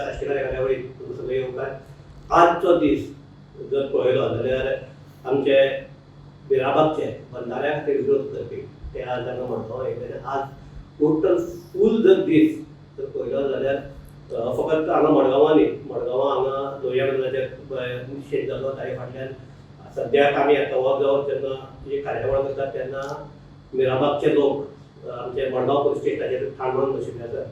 साश्टीकार कार्यावळीक तुमकां सगळे येवकार. आजचो दीस जर पळयलो जाल्यार आमचे मिराबागचे बंधाऱ्या खातीर विरोध करपी ते आज हांगा मडगांव येयले आनी आज टोटल फूल जर दीस जर पळयलो जाल्यार फकत हांगा मडगांवां न्ही, मडगांवां हांगा लोहिया मैदानाचेर निशेध जालो. ताजे फाटल्यान सद्याक आमी आतां हो जो जेन्ना ही कार्यावळ करतात तेन्ना मिराबागचे लोक आमचे मडगांव पुलीस स्टेशनाचेर ठाण मारून बशिल्ले आसात.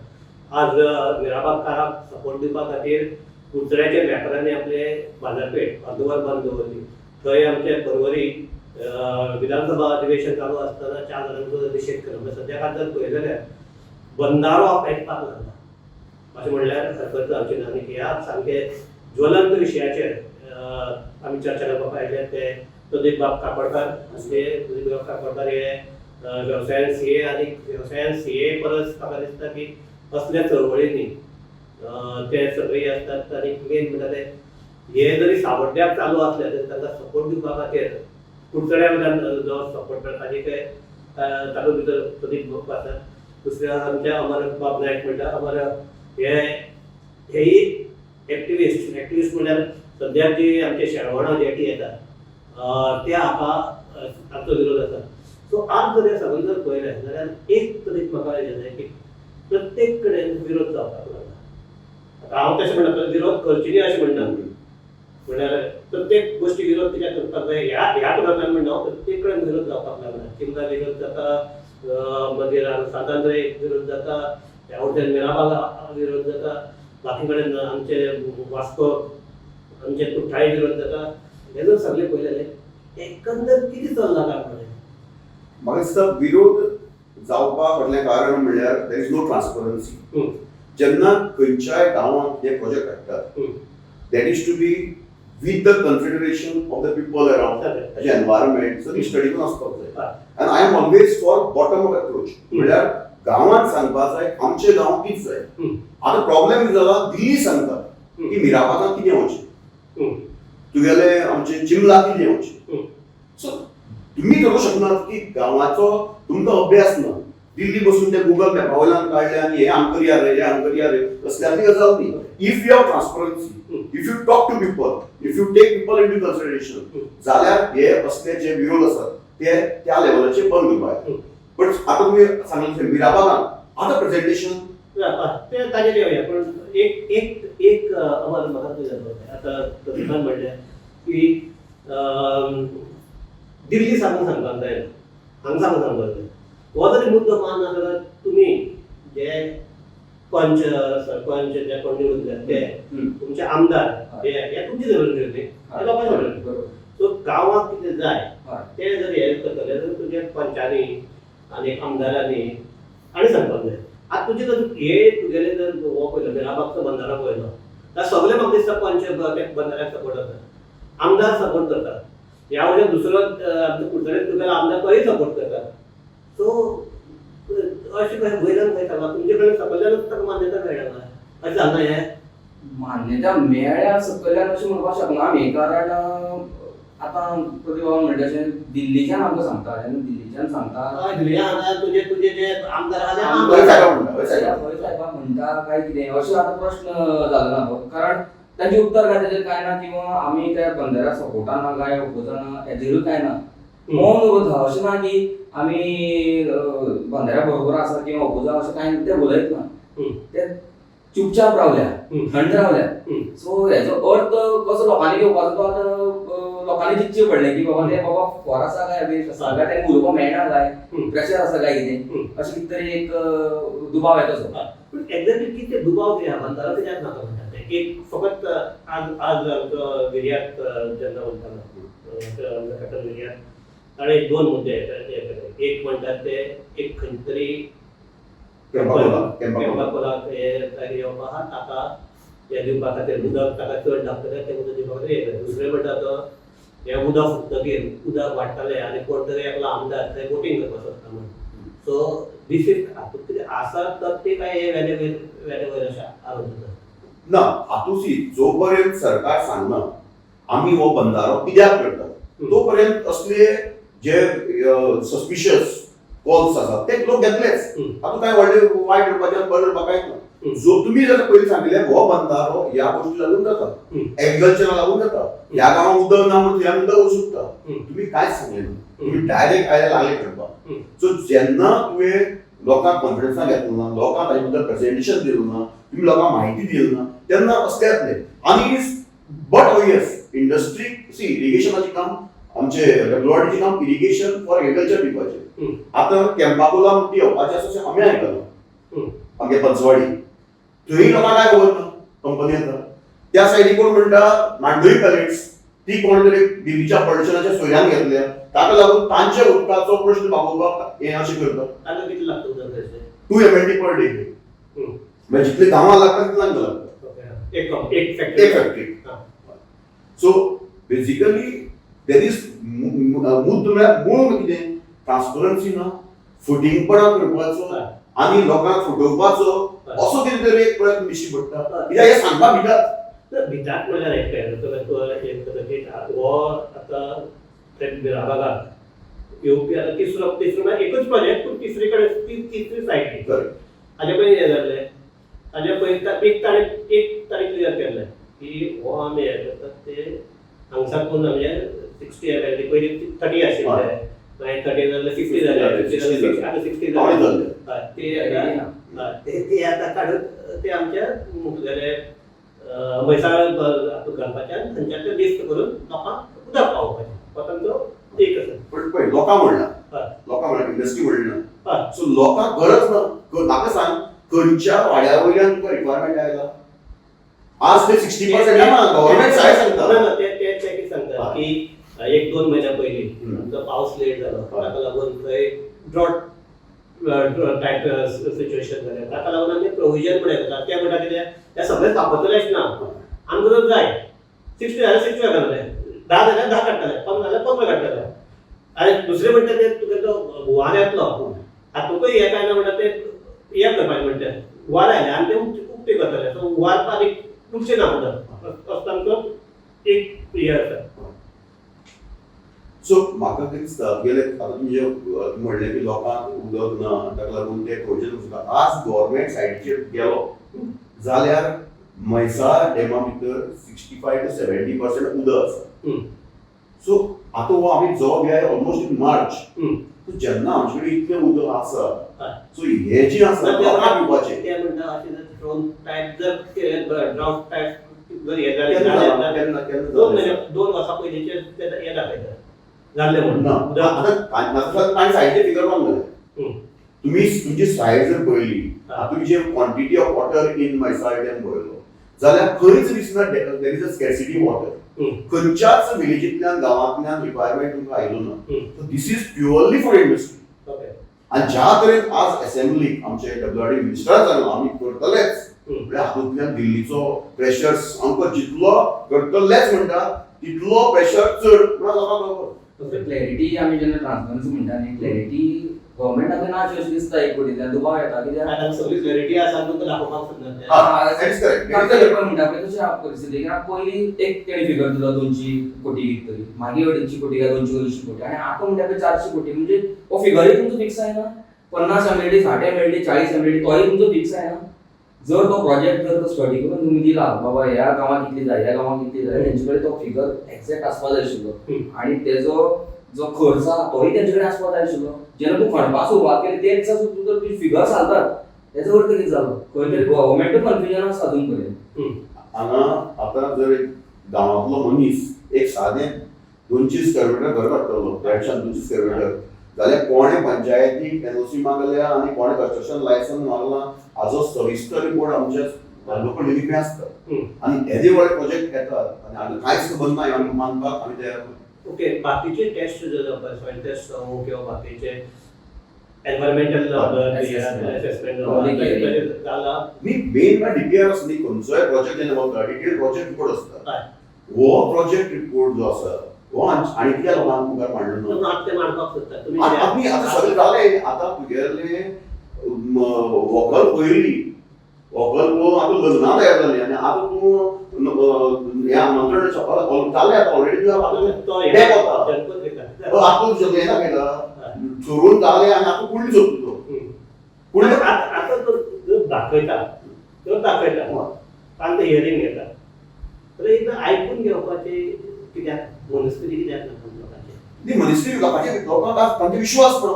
आज मिराबागकाराक सपोर्ट दिवपा खातीर कुडचड्याच्या वेपाऱ्यांनी आपले बाजारपेठ अर्दवर बंद दवरली. थंय आमचे परवरी विधानसभा अधिवेशन चालू आसतना चार जाणांचो निशेध केलो. म्हणजे सद्याक आतां जर पळयलें जाल्यार बंधारो पेटपाक लागला अशें म्हणल्यार हरकत जावची ना. आनी ह्या सामके ज्वलंत विशयाचेर आमी चर्चा करपाक आयले ते प्रदीप बाब काकोडकार. आमचे प्रदीप बाब काकोडकार हे वेवसायान सीए आनी वेवसायान सीए परस म्हाका दिसता की असल्या चळवळींनी ते सक्रीय आसतात. आनी मेन म्हणटा ते हे जरी सावड्ड्याक चालू आसले तरी तांकां सपोर्ट दिवपा खातीर कुडचड्या वयल्यान जो सपोर्ट मेळटा ताजे ते तातूंत भितर प्रदीप बाब आसात. दुसरे आमचे अमर बाब नायक म्हणटा. अमर हे हेय एक्टिविस्ट. एक्टिविस्ट म्हणल्यार सद्याक जी आमचे शेळवणा जेटी येता ते हाका तांचो विरोध आसा. सो आज जर हे सगळें जर पळयलें जाल्यार एक तरी म्हाका हें जालें की प्रत्येक कडेन विरोध जावपाक लागला. आतां हांव तशें म्हणटा, विरोध करची न्ही अशें म्हणना. म्हणल्यार प्रत्येक गोश्टी विरोध कित्याक करपाक जाय ह्या ह्या प्रकरणान म्हणना हांव. प्रत्येक कडेन विरोध जावपाक लागला. चिमला विरोध जाता, मागीर सांतांद्रे विरोध जाता, ह्या वटेन मिराबाग विरोध जाता, बाकी कडेन आमचे वास्को, आमचे कुठ्ठाळी विरोध जाता. हे जर सगळे पळयले जाल्यार एकंदर कितें चल्लां काय म्हणलें? म्हाका दिसता विरोध जावपा फाटलें कारण म्हणल्यार there is no transparency. जेन्ना खंयच्याय गांवांत हे प्रोजेक्ट हाडटात, that is to be with the consideration of the people around, ताजें एनवायरमेंट सगळी स्टडी करून आसपाक जाय. आनी I am always for bottom up approach. म्हणल्यार गांवांत सांगपा जाय, आमचे गांव कितें जाय. आतां प्रॉब्लेम कितें जाला, दिल्ली सांगता की मिराबागांत कितें येवचें, तुगेले आमचे चिमला कितें येवचें. सो तुम्ही करूं शकनात की गांवाचो तुमकां अभ्यास ना. दिल्ली बसून ते गुगल मॅपा वयल्यान काडले आनी हे हांग करया रे, हे हांग करया रे, तसल्यांतली गजाल न्ही. If you have transparency, if you talk to people, if you take people into consideration, जाल्यार हे असले जे विरोध आसात ते त्या लेवलाचेर बंद करपाक. बट आतां तुमी सांगलें तशें मिराबागान आतां प्रेझेंटेशन ते ताजेर येवया, पण एक एक एक अमर, म्हाका तुजें जाय. आतां प्रदीपान म्हणलें की दिल्ली साकून सांगपाक जायना, हांगा साकून सांगपाक जाय. हो जरी मुद्दो मानना जाल्यार तुमी जे पंच, सरपंच जे कोण निवडून दिल्यात ते तुमचे आमदार हे हे तुमची जबाबदारी न्ही, हे लोकांची जबाबदारी. सो गांवाक कितें जाय ते जर हे करतले जाल्यार तुजे पंचांनी आनी आमदारांनी आनी सांगपाक जाय. आतां तुजे जर हे तुगेले जर हो पळयलो, मिराबागचो बंधारो पळयलो जाल्यार सगळे म्हाका दिसता पंच ते बंधाऱ्याक सपोर्ट करता, आमदार सपोर्ट करता. ह्या वयल्यान दुसरो आमच्या कुडचड्यार तुगेलो आमदार तोय सपोर्ट करता. सो अशें खंय वयल्यान खंय सांगला तुमचे कडेन सकयल्यानूच ताका मान्यता मेळना अशें जालना हें? मान्यता मेळ्ळ्या सकयल्यान अशें म्हणपाक शकना आमी, कारण आतां प्रदीप बाबा म्हणटा तशें दिल्लीच्यान आमकां सांगता. जेन्ना दिल्लीच्यान सांगता हय, दिल्ली हांगा तुजे तुजे जे आमदार आहा ते हय सायबा म्हणटा, हय सायबा. हय सायबा म्हणटा काय कितें अशें आतां प्रश्न जालो ना तो, कारण तांचे उत्तर काय ताजेर काय ना किंवा आमी त्या बंदरा सपोर्टान ना काय ओपोजान हेजेरूय काय ना. मौन उरत आहा. अशें ना की आमी बंदरा बरोबर आसा किंवा ओपोजान, अशें कांय ते उलयत ना. ते चुपचाप रावल्या, थंड रावल्या. सो हेजो अर्थ कसो लोकांनी घेवपाचो तो आतां लोकांनी चिंतचें पडलें की बाबा ते बाबा फॉर आसा काय अगेन्स्ट आसा काय, तांकां उलोवपाक मेळना काय, प्रेशर आसा काय कितें, अशें कितें तरी एक दुबाव येता सो. पूण एक्झॅक्टली कितें दुबाव कितें आहा बंदारो कित्याक नाका म्हणटा ते? एक फकत आज आज आमचो विर्यात जेन्ना उलयतालो कॅप्टन विर्यात, ताणें एक दोन मुद्दे हे केले. एक म्हणटात ते एक खंय तरी केंपाकोला, केंपाकोला. केंपाकोला हे येवपा आहा, ताका हे दिवपा खातीर उदक ताका चड लागतलें, तें उदक दिवपा खातीर येयलें. दुसरें म्हणटा तो हें उदक फुकतकीर उदक वाडटलें आनी कोण तरी एकलो आमदार थंय बोटींग करपाक सोदता म्हण. सो दीस is हातूंत कितें आसा तर ते काय हे वेले वयर वेले वयर अशें आरोप जाता? ना, हातूंत सी जो पर्यंत सरकार सांगना आमी हो बंधारो कित्याक करतात, तो पर्यंत असले जे सस्पिशियस कॉल्स आसात ते लोक घेतलेच. हातूंत काय व्हडले वायट म्हणपाचें, बरें म्हणपाक कांयच ना. जो तुम्ही जर पयलीं सांगिल्लें हो बंधारो ह्या गोष्टी लागून जाता, एग्रीकल्चरा लागून जाता, ह्या गांवांत उदक ना म्हणून थंय उदक वचूं शकता. तुम्ही कांयच सांगलें ना, तुम्ही डायरेक्ट आयले लागले करपाक. सो जेन्ना तुवें लोकांक कॉन्फिडन्सान घेतलो ना, लोकांक ताजे बद्दल प्रेजेंटेशन दिलें ना, तुमी लोकांक म्हायती दिली ना, तेन्ना असलें जातलें. आनी is but obvious industry see इरिगेशनाचें काम आमचे डब्ल्यूआरडीचें काम इरिगेशन फॉर एग्रीकल्चर दिवपाचें. आतां केम्पाकोला म्हणटी येवपाचें आसा अशें आमी आयकलां, आमगे पंचवाडी थंय लोकांक काय खबर ना कंपनी येता. त्या सायडीक कोण म्हणटा मांडवी पॅलेट्स ती कोण तरी दिल्लीच्या पॉलिटिशनाच्या सोयऱ्यान घेतल्या, ताका लागून तांच्या उदकाचो प्रश्न भागोवपाक हें अशें करता. तांकां कितलें लागता उदक थंयसर? 2 MLD per day, म्हणजे जितले गांवां लागता तितले तांकां लागता. एक एक फॅक्टरी, एक factory. So basically there is मुद्दो म्हळ्यार मूळ कितें ट्रान्सपरन्सी ना, फटींगपणां करपाचो आनी लोकांक फटोवपाचो असो कितें तरी एक प्रयत्न दिश्टी पडटा. कित्याक हें सांगपाक भितात. भितात म्हणल्यार एक की हो आतां मिराबागाक येवपी आतां तिसरो म्हळ्यार एकूच प्रोजेक्ट पूण तिसरे कडेन तिसरी सायड. हाजे पयलीं हें जाल्लें, ताजे पयलीं एक तारीख क्लियर केल्लें की हो आमी हें करतात ते हांगसाकून आमचे 60 MLD, पयलीं 30 आशिल्ले, मागीर 30 जाल्ले 60 जाले, 60 आतां 60 जाले. ते आतां काडून ते आमच्या मुखेले म्हैसाळ घालपाचें आनी थंयच्यान ते लिफ्ट करून लोकांक उदक पावोवपाचें हो तांचो एक आसा. पण पळय लोकां म्हणलां, लोकां म्हणलां इंडस्ट्री म्हणना, सो लोकांक गरज ना. म्हाका सांग खंयच्या वाड्या वयल्यान तुका रिक्वायरमेंट आयला? आज ते 60% ना, गव्हर्मेंट साय सांगता. ना ते कितें सांगता की 1-2 म्हयन्या पयलीं आमचो पावस लेट जालो, ताका लागून थंय ड्रॉट टायप सिच्युएशन जालें, ताका लागून आमी प्रोविजन म्हण येता. ते म्हणटा कितें ते सगळें वापरतले अशें ना, आमकां जर जाय 60 जाल्यार 60 काडटले, 10 जाल्यार 10 काडटले, 15 जाल्यार 15 काडटले. आनी दुसरें म्हणटा ते तुगे तो हुंवार येतलो हातूंतय हें काय ना म्हणटा ते हें करपाचें म्हणटा हुंवार आयले आनी ते उक्ते करतले, सो हुंवार आनीक उरचें ना म्हणटा असो तांचो एक हें आसा. सो म्हाका कितें दिसता गेले आतां तुमी जे म्हणलें की लोकांक उदक ना ताका लागून ते प्रोविजन वचता. आज गव्हर्मेंट सायडीचेर गेलो जाल्यार म्हैसाळ डॅमा भितर 65 to 70% उदक आसा. सो आतां हो आमी जो घे ऑलमोस्ट इन मार्च, जेन्ना आमचे कडेन इतलें उदक आसा, सो हें जें आसा लोकांक पिवपाचें ते म्हणटा अशें जर ड्रोन टायप जर ड्रावट टायप जर हें जालें 2 म्हयने 2 वर्सां पयलींचे ते हें दाखयता जाल्लें म्हणून. आतां ताणें सायडीचे फिगर रॉंग जालें. तुमी तुमची सायड जर पळयली, तुमी जे quantity of water in Mhaisal dam पळयलो जाल्यार खंयच दिसना there is a scarcity water. खंयच्याच विलेजींतल्यान गांवांतल्यान रिक्वायरमेंट तुमकां आयलो ना. So this is purely for industry. आनी ज्या तरेन आज असेंब्लीक आमचे डब्ल्यूआरडी मिनिस्टरान सांगलां आमी करतलेच, म्हळ्यार हातूंतल्यान दिल्लीचो प्रेशर सामको जितलो करतलेच म्हणटा तितलो प्रेशर चड म्हणून लोकांक खबर. क्लॅरिटी आमी जेन्ना ट्रान्सपरन्सी म्हणटा न्ही, क्लॅरिटी गव्हर्मेंटाक ना अशें दिसता एक वटेंतल्यान दुबाव येता कित्याक आतां सगळी क्लॅरिटी आसा तुमकां दाखोवपाक सोदना. म्हणटा पळय तशी परिस्थिती कित्याक पयलीं एक तेणी फिगर दिलो 200 कोटी तरी, मागीर 250 कोटी काय 280 कोटी, आनी आतां म्हणटा पळय 400 कोटी, म्हणजे हो फिगरूय तुमचो फिक्स जायना. 50 MLD, 60 MLD, 40 MLD तोय तुमचो फिक्स जायना. जर तो प्रोजेक्ट जर तो स्टडी करून तुमी दिला बाबा ह्या गांवांत कितली जाय, ह्या गांवांत कितली जाय, तेंचे कडेन तो फिगर एक्झॅक्ट आसपा जाय आशिल्लो आनी तेजो जो खर्च आसा तोय तेंचे कडेन आसपा जाय आशिल्लो. जेन्ना तूं खणपाक सुरवात केली ते दिसा सुद्दां जर तुजी फिगर सांगतात तेजो अर्थ कितें जालो? खंय तरी गव्हर्मेंटूय कन्फ्युजन आसा अजून पर्यंत. हांगा आतां जर एक गांवांतलो मनीस एक सादें 200 स्क्वेअर मिटर घर काडटलो, 150 200 स्क्वेअर मिटर जाल्यार कोणें पंचायतीक एनओसी मागल्या आनी कोणें कन्स्ट्रक्शन लायसन्स मागलां हाजो सविस्तर रिपोर्ट आमच्या लोकल लिपी आसता. आनी येदे व्हडले प्रोजेक्ट येतात आनी आमी कांयच खबर ना हें मानपाक आमी तयार. ओके, बाकीचे टेस्ट जर जावपाक सॉयल टेस्ट जावं किंवा बाकीचे एनवायरमेंटल असेसमेंट जाला न्ही, मेन म्हळ्यार डीपीआर आसा न्ही, खंयचोय प्रोजेक्ट जेन्ना वता डिटेल प्रोजेक्ट रिपोर्ट आसता. हो प्रोजेक्ट रिपोर्ट जो आसा हो आनी कित्या लोकांक मुखार मांडलो ना. आतां ते मांडपाक सोदतात तुमी. आमी आतां सगळें जालें, आतां तुगेलें व्हंकल पळयली, व्हंकल पळोवन आतां लग्नां तयार जालीं आनी आतां तूं हें आमंत्रण छापा जालें आतां ऑलरेडी तुवें आतां आतां हें दाखयता चोरून जालें आनी आतां कुडली सोदता तो. आतां दाखयता त्यो दाखयता, तांकां हियरींग घेता. तर एकदां आयकून घेवपाची कित्याक मनस्थिती कित्याक ना लोकांची? ती मनस्थिती लोकांचे, लोकांक आज तांचे विश्वास ना.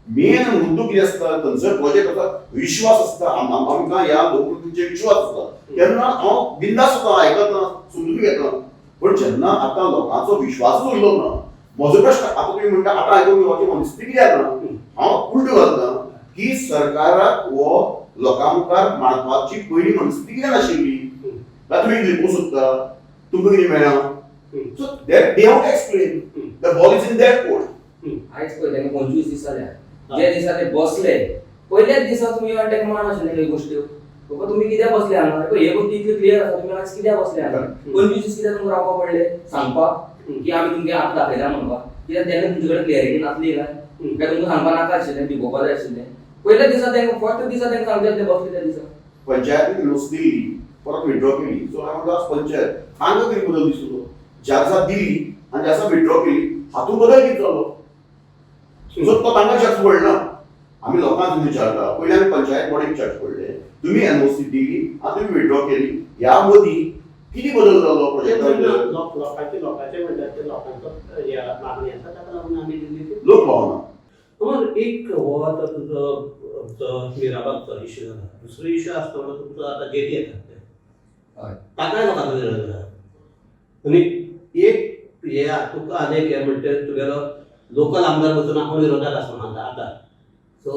मेन मुद्दो कितें आसता, खंयचोय प्रोजेक्ट आसा, विश्वास आसता. आमकां ह्या लोकप्रतिनिधींचेर विश्वास आसता तेन्ना हांव बिंदास जाता, आयकता, समजून घेता. पण जेन्ना आतां लोकांचो विश्वासूच उरलो ना, म्हजो प्रश्न आतां तुमी म्हणटा आतां आयकून घेवपाची मनस्थिती कित्याक ना? हांव उल्टो घालता की सरकाराक हो लोकां मुखार मांडपाची पयली मनस्थिती कित्याक नाशिल्ली? काय तुमी लिपोवंक सोदता? तुमकां कितें मेळ्ळां? So that they have to explain. The ball is in their court. आयज पळय तांकां 25 दीस जाल्या. जे दिसा ते बसले पयल्याच दिसा तुमी येवन तांकां मान आशिल्ले ह्यो गोश्ट्यो, बाबा तुमी कित्याक बसले हांगा? पळय हे गोश्टी इतल्यो क्लियर आसा, तुमी आज कित्याक बसले हांगा? 25 दीस कित्याक तुमकां रावपाक पडले सांगपाक की आमी तुमगे आतां दाखयता म्हणपाक? कित्याक तेन्ना तुमचे कडेन क्लियरिटी नासली काय? काय तुमकां सांगपाक नाका आशिल्लें, लिपोवपा जाय आशिल्लें? पयल्याच दिसा तांकां, फर्स्ट दिसा तांकां सांगचें, ते बसले त्या दिसा. पंचायतीन नोस दिली, परत विड्रॉ केली. सो हांव म्हणटा, पंचायत हांगा कितें बदल दिसलो? ज्या दिसा दिली आनी ज्या दिसा विड्रॉ केली हातूंत बदल कितें जालो? सो तो तांकां चार्ज पडना, आमी लोकांक विचारता. पयलीं आमी पंचायत बॉडीक चार्ज पडले, तुमी एनओसी दिली आनी तुमी विड्रॉ केली, ह्या मदीं कितें बदल जालो प्रोजेक्टा भितर? लोकांचे लोकांचे म्हणटात ते लोकांचो हे मागणी आसा, ताका लागून आमी दिली ती. लोक पावना. मग एक हो आतां तुजो आमचो मिराबागचो इश्यू जाला. दुसरो इश्यू आसता म्हणल्यार तुमचो आतां जेटी येतात ते, ताकाय लोकांचो विरोध जाला. आनी एक हे तुका आनी एक हें म्हणटा, तुगेलो लोकल आमदार वचून आपूण विरोधाक आसा म्हणटा आतां. सो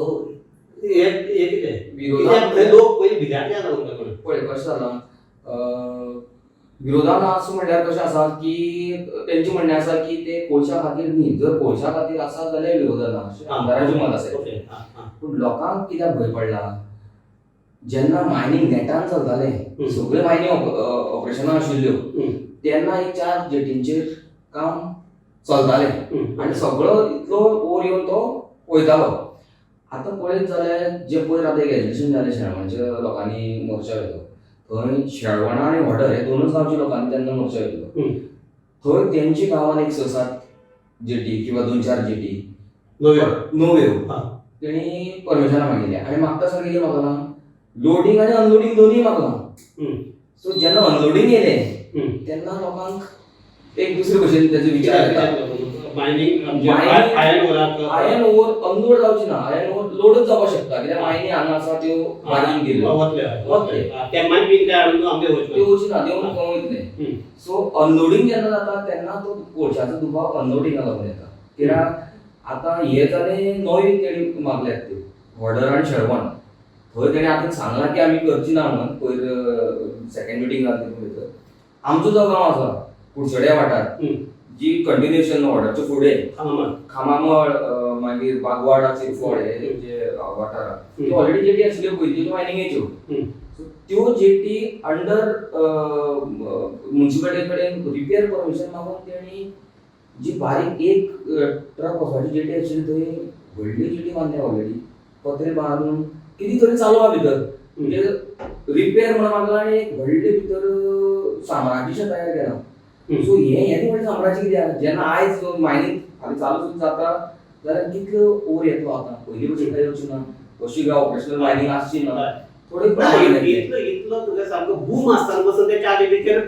हे हे कितें? विरोधात कित्याक थंय लोक पयलीं भिजारले आसा तुमकां म्हणून. पळय कशें जालां, विरोधान आसा म्हणल्यार कशें आसा की तेंचें म्हणणें आसा की ते कोळशा खातीर न्ही, जर कोळशा खातीर आसा जाल्यार विरोधान अशें आमदाराचें मत आसा. ओके आं आं पूण लोकांक कित्याक भंय पडला, जेन्ना मायनींग नेटान चलतालें, सगळ्यो मायनींग ऑपरेशनां आशिल्ल्यो, तेन्ना एक 4 जेटींचेर काम चलतालें आनी सगळो इतलो ओर येवन तो वयतालो. आतां पळयत जाल्यार जे पयर आतां एक एजिटेशन जालें शेळवणच्या लोकांनी मोर्चा व्हेलो, थंय शेळवणा आनी वॉटर हे दोनूच गांवच्या लोकांनी तेन्ना मोर्चा व्हेल्लो. थंय तेंच्या गांवान एक 6-7 जेटी किंवा 2-4 जेटी नव्यो नव्यो तेणी परमिशनां मागिल्ली आनी मागता सर कितें मागलां, लोडींग आनी अनलोडींग दोनूय मागलां. सो जेन्ना अनलोडींग येयलें तेन्ना लोकांक एक दुसरे भशेन तेजो विचार येता. मायनींग आयर्न ओराक आयर्न ओर अनलोड जावची ना, आयर्न ओर लोडच जावपाक शकता कित्याक मायनी हांगा आसा त्यो मारून गेल्यो वतले वतले ते मायन बीन काय हाडून आमगे वचना, त्यो वचना, त्यो वयतले. सो अनलोडींग जेन्ना जाता तेन्ना तो कोळशाचो दुबाव अनलोडिंगा लागून येता. कित्याक आतां हे जालें नवी तेणी मागल्यात त्यो ऑर्डर आनी शेळवण, थंय तेणी आतां सांगलां की आमी करची ना म्हणून. पयर सेकंड मिटींग जाली तितून भितर आमचो जो गांव आसा कुडचड्या वाठार, जी कंटिन्युएशन ऑर्डरच्या फुडें खामामळ, मागीर बागवाडा, चिरफोड हे जे वाठार आहा त्यो ऑलरेडी जेटी आशिल्ल्यो पयलींच्यो मायनिंगेच्यो. सो त्यो जेटी अंडर मुन्सिपालिटी कडेन रिपेर परमिशन मागून तेणी जी बारीक एक ट्रक वचपाची जेटी आशिल्ली थंय व्हडली जेटी बांदल्या ऑलरेडी, पत्रे बांदून कितें तरी चालू आहा भितर, म्हणजे रिपेर म्हणून मागला आनी एक व्हडले भितर साम्राज्यशें तयार केलां. सो हें हें व्हडलें साम्राज्य कित्याक, जेन्ना आयज मायनींग हालीं चालू सुद्दां जाता जाल्यार कितलो ओर येतलो आतां, पयलीं भशेन काय येवची ना, अशी काय ऑपरेशनल मायनींग आसची ना, थोडे इतलो इतलो तुगे सारको बूम आसतना पसून ते 4 जेटीचेर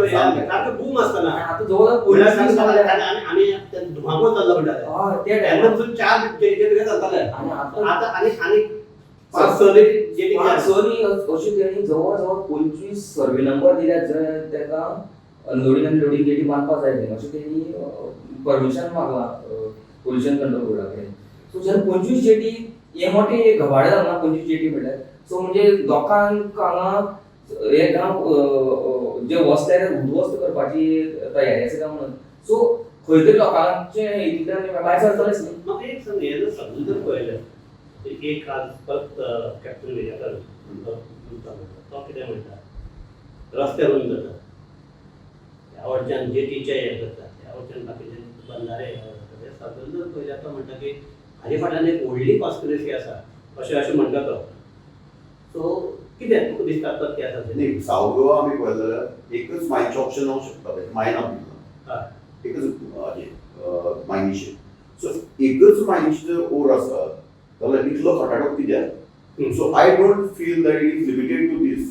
सारको बूम आसतना आतां जवळ जवळ आनी धुमाकूळ चल्लो म्हणटाले तेन्ना पसून 4 जेटीचेर तुगे चलताले. आतां आनी आनी 5-6 जेटी अशी तेणी जवळ जवळ 25 सर्वे नंबर दिल्यात जंय ताका अनलोडींग आनी लोडींग जेटी बांदपाक जाय न्ही, अशें तेणी परमिशन मागलां पोल्युशन कंट्रोल बोर्डा कडेन. सो जेन्ना 25 जेटी हे मोठे घबाडे जावना 25 जेटी म्हणल्यार, सो म्हणजे लोकांक हांगा हे गांव जे वसले ते उद्ध्वस्त करपाची तयारी आसा काय म्हणून. सो खंय तरी लोकांचे हितूंतल्यान भायर सरतलेच न्ही. म्हाका एक सांग, हें जर सगळें जर पळयलें एक आज परत कॅप्टन विजयकर तो कितें म्हणटा, रस्ते रुंद जातात, त्या वटच्यान जेटीचे हे करतात, त्या वटच्यान बाकीचे बंधारे हे करतात, हे सगळें जर पळयल्यार तो म्हणटा की हाजे फाटल्यान एक व्हडली कॉन्स्पिरसी आसा अशें अशें म्हणटा तो. सो कितें तुका दिसता तथ्य आसा तें? न्ही, सावथ गोवा आमी पळयत जाल्यार एकच मायनचें ऑप्शन जावंक शकता, मायन आमी एकच मायनीचें. सो एकच मायनीचें जर ओर आसा जाल्यार इतलो खटाटोप कित्याक? So I don't feel that it is limited to this.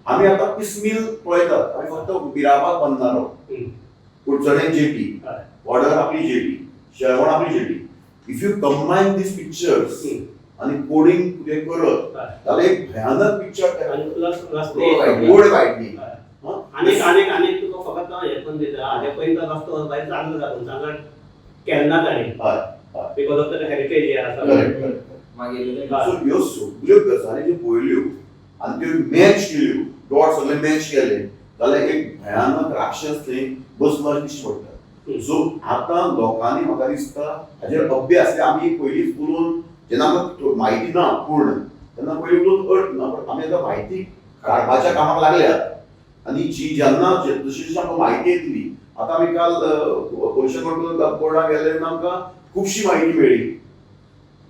आमी आतां पिसमील पळयतात, आमी फक्त मिराबाग बंदारो, कुडचडे जेटी, बॉर्डर आपली जेटी, शेळवण आपली jetty. If you combine these pictures आनी कोडींग तुजें करत जाल्यार एक भयानक पिक्चर. आनी प्लस रस्ते, रोड वायडनींग. आनीक आनीक आनीक तुका फकत हें करून दिता. हाजे पयलीं तो रस्तो भायर चांगलो जाता, चांगलो केन्ना ताणें because of the heritage हें आसा. मागीर सो ह्यो सगल्यो गजाली ज्यो पळयल्यो आनी त्यो मॅच केल्यो, डॉट सगळे मॅच केले जाल्यार एक भयानक राक्षस थंय बसलो अशें दिश्टी पडटा. सो आतां लोकांनी म्हाका दिसता हाजेर अभ्यास, आमी पयलींच उलोवन जेन्ना आमकां म्हायती ना पूर्ण तेन्ना पयलीं उलोवन अर्थ ना, पण आमी आतां म्हायती काडपाच्या कामाक लागल्यात आनी जी जेन्ना जशी जशी आमकां म्हायती येतली. आतां आमी काल पोल्युशन कंट्रोल बोर्डाक गेले तेन्ना आमकां खुबशी म्हायती मेळ्ळी,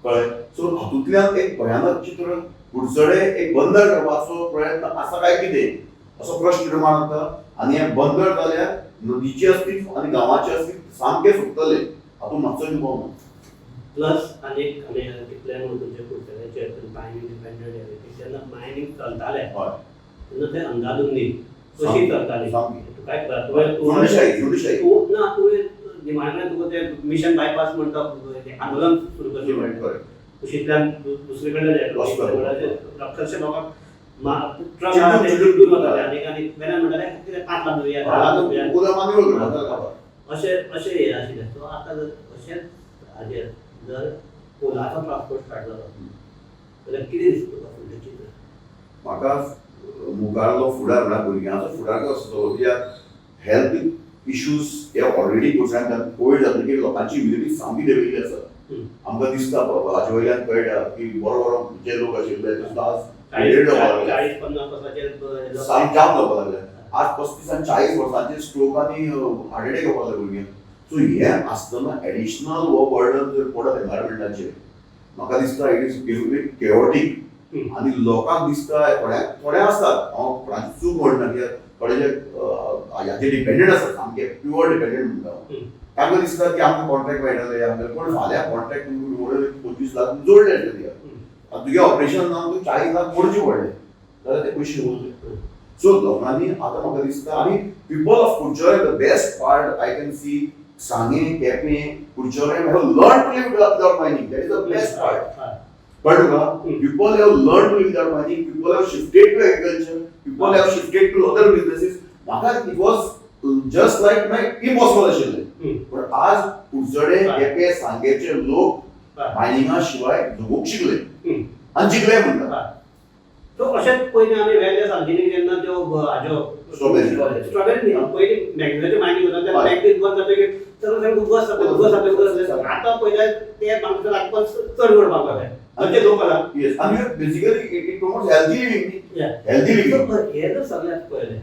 कळ्ळें. सो हातूंतल्यान एक भयानक चित्र, कुडचडे एक बंदर करपाचो प्रयत्न आसा काय कितें असो प्रश्न निर्माण जाता. आनी हें बंदर जाल्यार नदीचें अस्तित्व आनी गांवाचें अस्तित्व सामकें सोंपतलें, हातूंत मातसो दुबाव ना. प्लस आनीक आमी कितले म्हणून तुमचे कुडचड्याचेर मायनींग डिपेंडंट जेन्ना मायनींग चलतालें तेन्ना ते अंदाधुंदी कशी चलताली तुका झुंडशाही. तूं ना, तुवें निमाणे कडेन तुका ते मिशन बायपास म्हणटा आंदोलन सुरू करचें पडलें. कुशींतल्यान दुसरे कडेन अक्षरशः लोकांक ट्रक चिडून वताले आनी आनी वेल्यान म्हणटाले कितें 5 लाख दिवया, 10 लाख दिवया, अशें अशें हें आशिल्लें. सो आतां जर अशेंच हाजेर जर कोलाचो ट्रान्सपोर्ट स्टार्ट जालो जाल्यार कितें दिसता तुका फुडलें चित्र? म्हाका मुखारलो फुडार म्हळ्यार भुरग्यांचो फुडार कसो आसतलो, कित्याक हेल्थ इश्यूज हे ऑलरेडी कुडचड्यान कोवीड जातकीर लोकांची इम्युनिटी सामकी देंविल्ली आसा. आमकां दिसता हाचे वयल्यान कळटा की बरो बरो जे लोक आशिल्ले ते सुद्दां आज 40-50 वर्सांचेर सामकें जाम जावपाक लागले. आज 35 आनी 40 वर्सांचेर स्ट्रोक आनी हार्ट एटॅक येवपाक लागले भुरग्यांक. सो हें आसतना एडिशनल हो बर्डन जर पडत एनवायरमेंटाचेर, म्हाका दिसता it is chaotic. आनी लोकांक दिसता थोड्यांक, थोडे आसतात, हांव कोणाची चूक म्हणना, कित्याक थोडे जे हाचेर डिपेंडंट आसात, सामके प्युअर डिपेंडंट म्हणटा हांव, तांकां दिसता की आमकां कॉन्ट्रॅक्ट मेळटलें आमकां. पूण फाल्यां कॉन्ट्रॅक्ट तुमकां 25 लाख जोडले आसतले, आतां तुगे ऑपरेशन जावन तुका 40 लाख मोडचे पडले जाल्यार ते पयशे उरले. सो लोकांनी आतां म्हाका दिसता आनी people of Curchorem, the best part I can see, Sanguem, Quepem, Curchorem have learn to live without mining. That is the best part. कळ्ळें तुका? People have learn to live without mining, people have shifted to agriculture, people have shifted to other businesses. म्हाका it was just like my impossible आशिल्लें, पण आज कुडचडे, केपें, सांगेचे लोक मायनिंगा शिवाय जगूंक शिकले आनी जिखले म्हणटा. सो अशेंच पयलीं आमी वेगळ्या सांतिनी जेन्ना त्यो हाज्यो स्ट्रॉबेरी न्ही, पयलीं मॅगनीजाचें मायनींग जाता तेन्ना मॅगनीज बंद जातकीर सगळें सगळें उदक सोंपलें, उदक सोंपलें, उदक सोंपलें. आतां पयल्यार ते म्हाका लागपाक चड करपाक लागले म्हणजे लोक आसा. येस, आनी basically it promotes healthy living, healthy living. हें जर सगळ्यांत पळयलें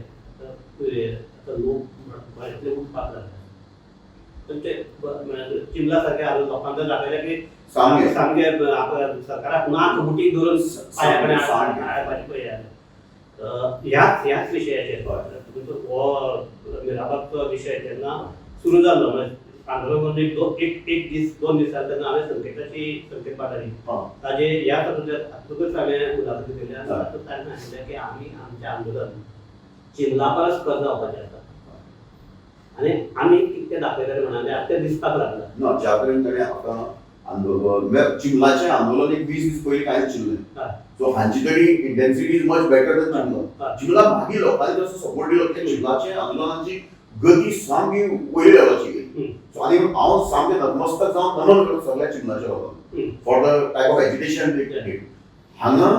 आतां लोक गोंयांतले उठपाक लागले, पण ते चिमला सारखे लोकांक जर दाखयलें की सामकें सामकें आपल्या सरकाराक नाक मुठीक धरून पांया कडेन हाडपाचें पळय. ह्याच ह्याच विशयाचेर तुमचो हो मिराबागचो विशय जेन्ना सुरू जाल्लो, म्हळ्यार आंदोलन करून एक एक दीस 2 दीस जाले तेन्ना हांवें संकेताची संकेत पाठारी ताजे ह्या तातूंतच हांवें मुलाखत केली आनी तातूंत ताणें सांगिल्लें की आमी आमचें आंदोलन चिमला परस खर जावपाचें आसा आनी आमी कितें दाखयतले म्हणून आतां तें दिसपाक लागलां. ना, ज्या पर्यंत ताणें आतां आंदोलन, चिमलाचें आंदोलन एक 20 दीस पयलीं कांय नाशिल्लें. सो हांची तरी intensity is much better than Chimla. Chimla मागीर लोकांनी जसो सपोर्ट दिलो त्या चिमलाचे आंदोलनाची गती सामकी वयल्या लेवलाची गेली. सो आनी हांव सामकें नतमस्तक जावन नमन करता सगळ्या चिमलाच्या लोकांक for the type of agitation they did. हांगा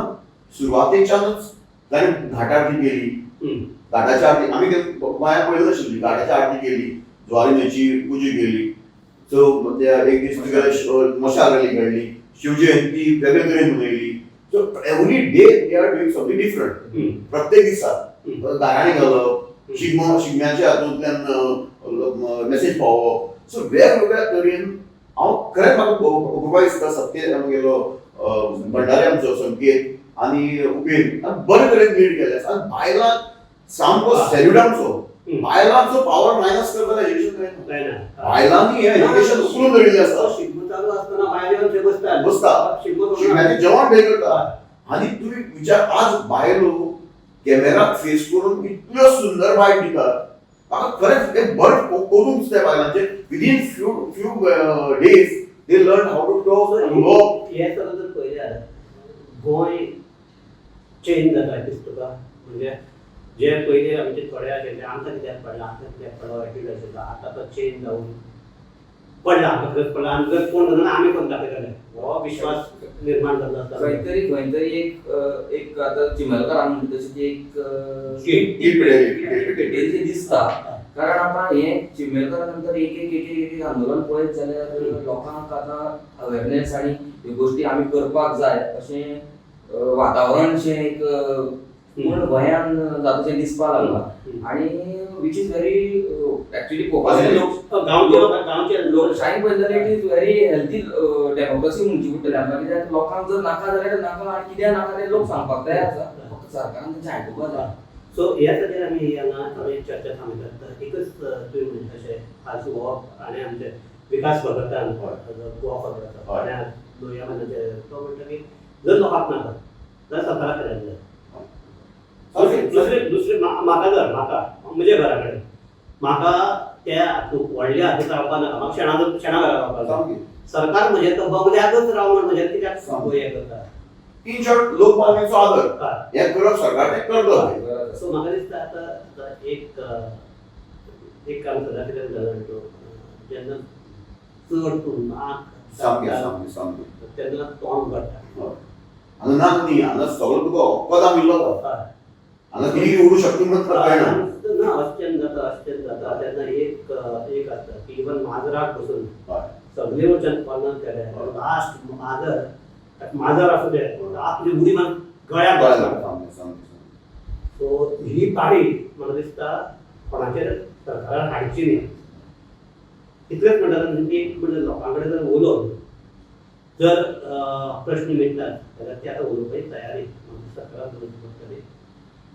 सुरवातेच्यानच ताणें घाट आरती केली, घाटाची आरती आमी गोंयांत पळयली नाशिल्ली. घाटाची आरती केली, ज्वारी न्हंयची पुजा केली, सो एक दीस तुगेले मशाल रॅली काडली, शिवजयंती वेगळे तरेन मनयली. So every day they are doing something different. प्रत्येक दिसा गाराणें घालप, शिगमो, शिगम्याच्या हातूंतल्यान मेसेज पावोवप. सो वेगवेगळ्या तरेन हांव खरेंच म्हाका कृपा दिसता सत्य आमगेलो भंडारी आमचो संकेत आनी उपेन बरे तरेन लीड केले आसा. आनी बायलांक सामको सॅल्यूट आमचो, बायलांचो पावर मायनस करता एज्युकेशन जायना. बायलांनी हें एज्युकेशन उखलून धरिल्लें आसा. शिगमो चालू आसतना बायलो येवन थंय बसता, बसता, शिगमो शिगम्याचें जेवण थंय करता. आनी तुमी विचार, आज बायलो कॅमेराक फेस करून इतल्यो सुंदर बायट दितात. म्हाका खरेंच एक बरें करूंक दिसता बायलांचें. Within few few days they learn how to talk, उलोवप. हे सगळं जर पळयल्यार गोंय चेंज जाता दिसता तुका. म्हणजे जे पयलीं आमचे थोडे आशिल्ले, आमकां कित्याक पडला, आमकां कित्याक पडला एटीट्यूड आशिल्लो, आतां तो चेंज जावन पडला, आमकां खंयच पडला आनी जर कोण करना आमी कोण दाखयतले हो विश्वास निर्माण जाल्लो आसता. खंय तरी खंय तरी एक एक आतां चिमलकारान म्हणटा तशी ती एक कीड पेटयली. पेटयली दिसता. कारण आतां हें चिमेलकारा नंतर एक एक एक एक एक आंदोलन पळयत जाल्यार लोकांक आतां अवेरनेस आनी ह्यो गोश्टी आमी करपाक जाय अशें वातावरणशें एक पूर्ण गोंयान जाता शें दिसपाक लागलां. आनी which is very actually पळोवपाक गेल्यार गांवचे लोक, गांवचे लोक लोकशाही पळयत जाल्यार it is very healthy democracy म्हणची पडटली आमकां. कित्याक लोकांक जर नाका जाल्यार नाका आनी कित्याक नाका तें लोक सांगपाक तयार आसा, फक्त सरकारान तेंचें आयकुपाक जाय. सो ह्या खातीर आमी हांगा आमी चर्चा थांबयतात. एकच तुवें म्हणलें तशें आज हो आनी आमचे विकास भगतान गोवा फॉरवर्ड आनी आज लोहिया मनाचे तो म्हणटा की जर लोकांक नाका जाल्यार सरकाराक केल्यार जाय. दुसरे दुसरे म्हाका जर म्हाका म्हज्या घरा कडेन म्हाका त्या हातूंत व्हडल्या हातूंत रावपा नाका, म्हाका शेणा शेणा घरा रावपाक जाय. सरकार म्हजें तो बंगल्याकच राव म्हण म्हजें कित्याक हें करता? इन शॉर्ट, लोकमान्याचो आदर हें करप सरकार तें करता. सो म्हाका दिसता आतां आतां एक एक काम सदां कितें जालें तूं जेन्ना चड तूं नाक सामकें सामकें सामकें तेन्ना तोंड उगडटा. हांगा नाक न्ही, हांगा सगळो तुका हक्कदार मेळ्ळो. हांगा कितें उरूं शकता म्हणून कळना. ना, अशें जाता, अशें जाता तेन्ना एक एक आसता की इवन माजराक बसून सगळे वचन कॉर्नर केले, लास्ट माजर माजर आसूं दे, आपली उडी मारून गळ्याक बसता. सामकें सामकें. सो ही पाळी म्हाका दिसता कोणाचेर सरकारान हाडची न्ही. इतलेंच म्हणटा एक म्हणजे लोकां कडेन जर उलोवन जर प्रश्न मिटतात जाल्यार ते आतां उलोवपाची तयारी सरकारान दवरची पडटली,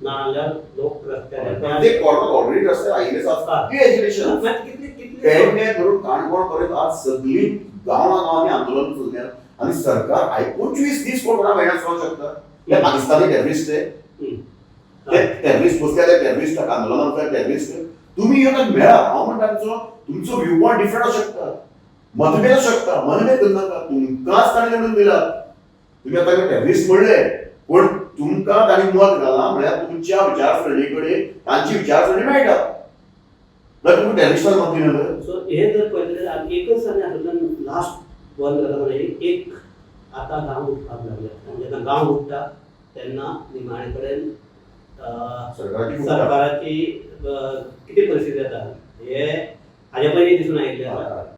ना जाल्यार लोक रस्त्यार. प्रत्येक कॉर्नर ऑलरेडी रस्त्यार आयिल्लेच आसता. एज्युकेशन कितली कितली पेडणे धरून काणकोण पर्यंत आज सगळी गांवां गांवांनी आंदोलन चल्ल्या आनी सरकार आय 25 दीस कोण कोणा मेळना जावंक शकता. ते पाकिस्तानी टेररिस्ट, ते टेररिस्ट बसल्या, ते टेररिस्ट आंदोलनांतले टेररिस्ट. तुमी येवन मेळा, हांव म्हणटा तुमचो व्यू पॉयंट डिफरंट आसूं शकता, मतभेद आसूं शकता, मनभेद करनाका. तुमकांच ताणें निवडून दिला, तुमी आतां टेररिस्ट म्हणले, पूण तुमकां तांणी मत घालां म्हळ्यार तुमच्या विचारसरणी कडेन तांची विचारसरणी मेळटा, जाल्यार तुमकां टेररिस्टान मत दिना. सो हे जर पळयलें जाल्यार आमी एकच आनी हातूंतल्यान लास्ट बंद जाता म्हणजे एक आतां गांव उठपाक लागले आनी जेन्ना गांव उठटा तेन्ना निमाणे कडेन सरकाराची कितें परिस्थिती जाता हे हाजे पयलीं दिसून आयिल्लें आसा.